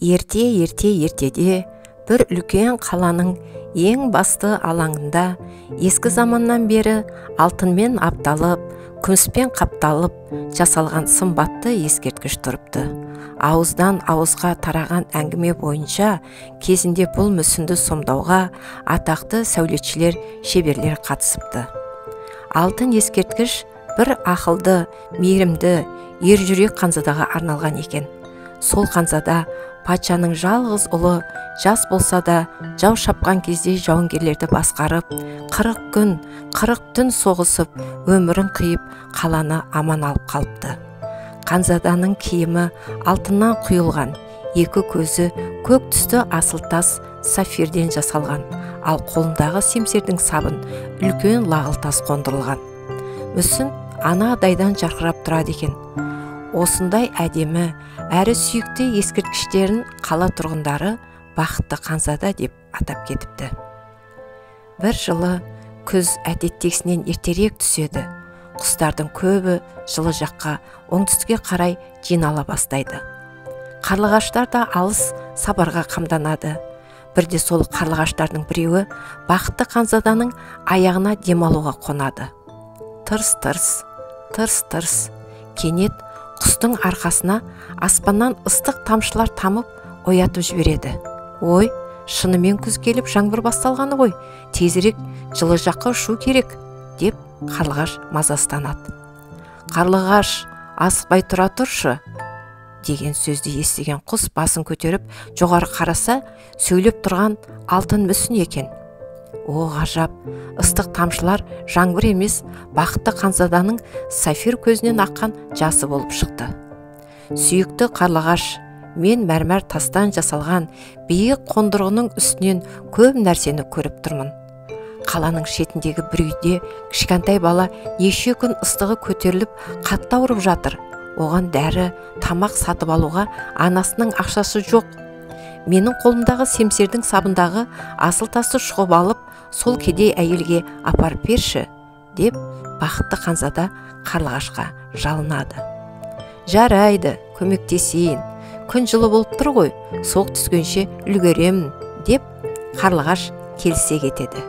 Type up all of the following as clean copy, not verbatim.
Ерте ертеде бір үлкен қаланың ең басты алаңында ескі заманнан бері алтынмен апталып, күміспен қапталып жасалған сымбатты ескерткіш тұрыпты. Ауыздан ауызға тараған әңгіме бойынша кезінде бұл мүсінді сомдауға атақты сәулетшілер, шеберлер қатысыпты. Алтын ескерткіш бір ақылды, мейірімді, ержүрек ханзадаға арналған екен. Сол ханзада патшаның жалғыз ұлы, жас болса да жау шапқан кезде жауынгерлерді басқарып, 40 күн, 40 түн соғысып, өмірін қиып, қаланы аман алып қалыпты. Ханзаданың киімі алтыннан құйылған, екі көзі көк түсті асыл тас сафирден жасалған, ал қолындағы семсердің сабын үлкен лағыл тас қондырылған. Мүсін анадайдан жарқырап тұрады екен. Осындай әдемі, әрі сүйікті ескерткіштерін қала тұрғындары бақытты ханзада деп атап кетіпті. Бір жылы күз әдеттегісінен ертерек түседі. Құстардың көбі жылы жаққа, оңтүстікке қарай жинала бастайды. Қарлығаштар да алыс сапарға қамданады. Бірде сол қарлығаштардың біреуі бақытты ханзаданың аяғына демалуға қонады. Тырс-тырс, тырс-тырс, кенет құстың арқасына аспаннан ыстық тамшылар тамып оятып жібереді. Ой, шынымен күз келіп жаңбыр басталғаны ғой, тезірек жылы жаққа ұшу керек, деп қарлығаш мазастанады. Қарлығаш, асықпай тұра тұршы, деген сөзді естіген құс басын көтеріп жоғары қараса, сөйлеп тұрған алтын мүсін екен. О, ғажап, ыстық тамшылар жаңбыр емес, бақытты ханзаданың сафир көзінен аққан жасы болып шықты. Сүйікті қарлығаш, мен мәрмәр тастан жасалған биік қондырғының үстінен көп нәрсені көріп тұрмын. Қаланың шетіндегі бір үйде кішкентай бала неше күн ыстығы көтеріліп қатты ауырып жатыр. Оған дәрі, тамақ сатып алуға анасының ақшасы жоқ. Менің қолымдағы семсердің сабындағы асыл тасты шұқып алып, сол кедей әйелге апарып берші, деп бақытты ханзада қарлығашқа жалынады. Жарайды, көмектесейін. Күн жылы болып тұр ғой, суық түскенше үлгеремін, деп қарлығаш келісе кетеді.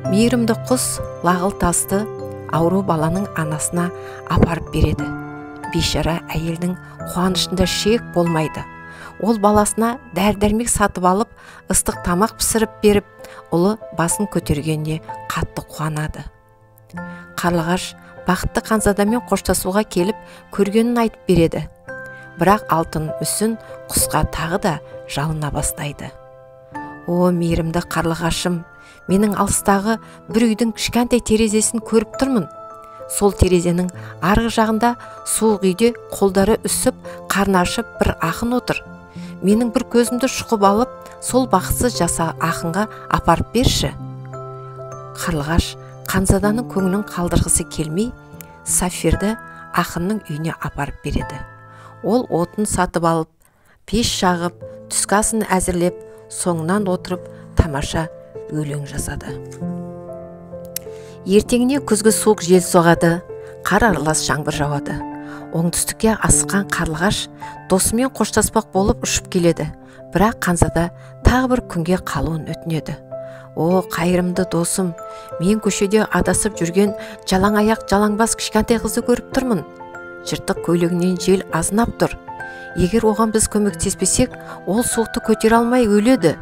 Мейірімді құс лағыл тасты ауру баланың анасына апарып береді. Бейшара әйелдің қуанышында шек болмайды. Ол баласына дәрі-дәрмек сатып алып, ыстық тамақ пісіріп беріп, ұлы басын көтергеніне қатты қуанады. Қарлығаш бақытты ханзадамен қоштасуға келіп, көргенін айтып береді. Бірақ алтын мүсін құсқа тағы да жалына бастайды. О, мейірімді қарлығашым, менің алыстағы бір үйдің кішкентай терезесін көріп тұрмын. Сол терезенің арғы жағында суық үйде қолдары үсіп, қарны ашып бір ақын отыр. Менің бір көзімді шұқып алып, сол бақытсыз жаса ақынға апарып берші. Қарлығаш ханзаданың көңілін қалдырғысы келмей, сафирді ақынның үйіне апарып береді. Ол отын сатып алып, пеш жағып, түскі асын әзірлеп, соңынан отырып тамаша өлең жазады. Ертеңіне күзгі суық жел соғады, қар аралас жаңбыр жауады. Оңтүстікке асыққан қарлығаш досымен қоштаспақ болып ұшып келеді. Бірақ ханзада тағы бір күнге қалуын өтінеді. О, қайырымды досым, мен көшеде адасып жүрген жалаң аяқ, жалаңбас кішкентай қызды көріп тұрмын. Жыртық көйлегінен жел азынап тұр. Егер оған біз көмектеспесек, ол суықты көтере алмай өледі.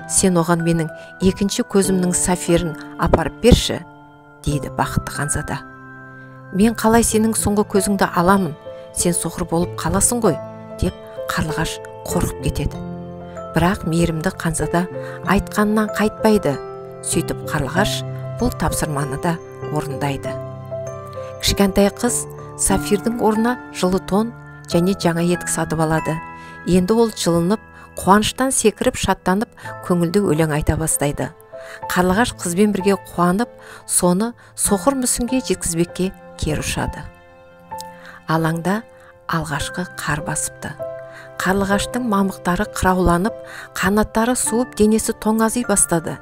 Сен оған менің екінші көзімнің сафирін апарып берші, дейді бақытты ханзада. Мен қалай сенің соңғы көзіңді аламын, сен соқыр болып қаласың ғой, деп қарлығаш қорқып кетеді. Бірақ мейірімді ханзада айтқанынан қайтпайды. Сөйтіп қарлығаш бұл тапсырманы да орындайды. Кішкентай қыз сафирдің орнына жылы тон және жаңа етік сатып алады. Енді ол жылынып, қуаныштан секіріп, шаттанып, көңілді өлең айта бастайды. Қарлығаш қызбен бірге қуанып, соны соқыр мүсінге жеткізбекке кері ұшады. Алаңда алғашқы қар басыпты. Қарлығаштың мамықтары қырауланып, қанаттары суып, денесі тоңази бастады.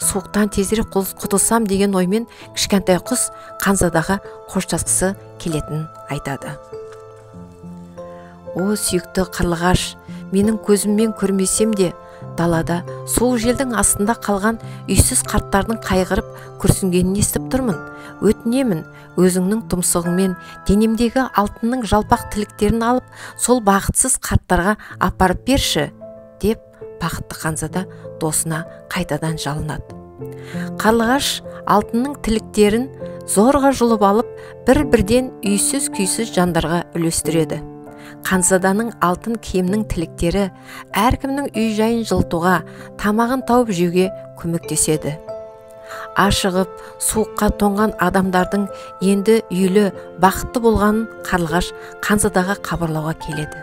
Суықтан тезірек құтылсам деген оймен кішкентай құс ханзадаға қоштасқысы келетінін айтады. О, сүйікті қарлығаш, менің көзіммен көрмесем де, далада суық желдің астында қалған үйсіз қарттардың қайғырып күрсінгенін естіп тұрмын. Өтінемін, өзіңнің тұмсығыңмен денемдегі алтынның жалпақ тіліктерін алып, сол бақытсыз қарттарға апарып берші, деп бақытты ханзада досына қайтадан жалынады. Қарлығаш алтынның тіліктерін зорға жұлып алып, бір-бірден үйсіз күйсіз жандарға үлестіреді. Ханзаданың алтын киімнің тіліктері әркімнің үй жайын жылытуға, тамағын тауып жеуге көмектеседі. Ашығып, суыққа тоңған адамдардың енді үйлі, бақытты болғанын қарлығаш ханзадаға хабарлауға келеді.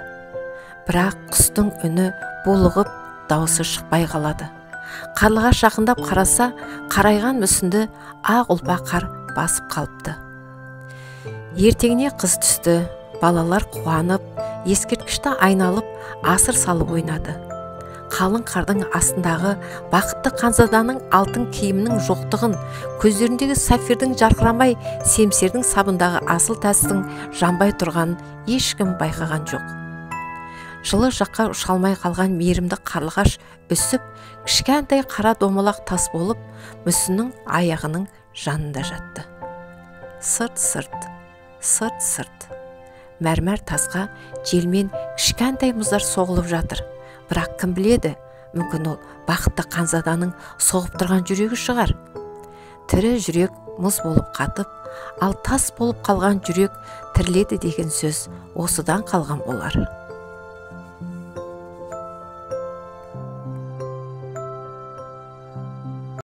Бірақ құстың үні булығып, дауысы шықпай қалады. Қарлығаш жақындап қараса, қарайған мүсінді ақ ұлпа қар басып қалыпты. Ертеңіне қыз түсті. Балалар қуанып, ескерткішті айналып, асыр салып ойнады. Қалың қардың астындағы бақытты ханзаданың алтын киімінің жоқтығын, көздеріндегі сапфирдің жарқырамай, семсердің сабындағы асыл тастың жанбай тұрғанын ешкім байқаған жоқ. Жылы жаққа ұша алмай қалған мейірімді қарлығаш үсіп, кішкентай қара домалақ тас болып, мүсіннің аяғының жанында жатты. Сырт-сырт, сырт-сырт. Мәрмәр тасқа желмен кішкентай мұздар соғылып жатыр. Бірақ кім біледі, мүмкін ол бақытты ханзаданың соғып тұрған жүрегі шығар. Тірі жүрек мұз болып қатып, ал тас болып қалған жүрек тіріледі деген сөз осыдан қалған болар.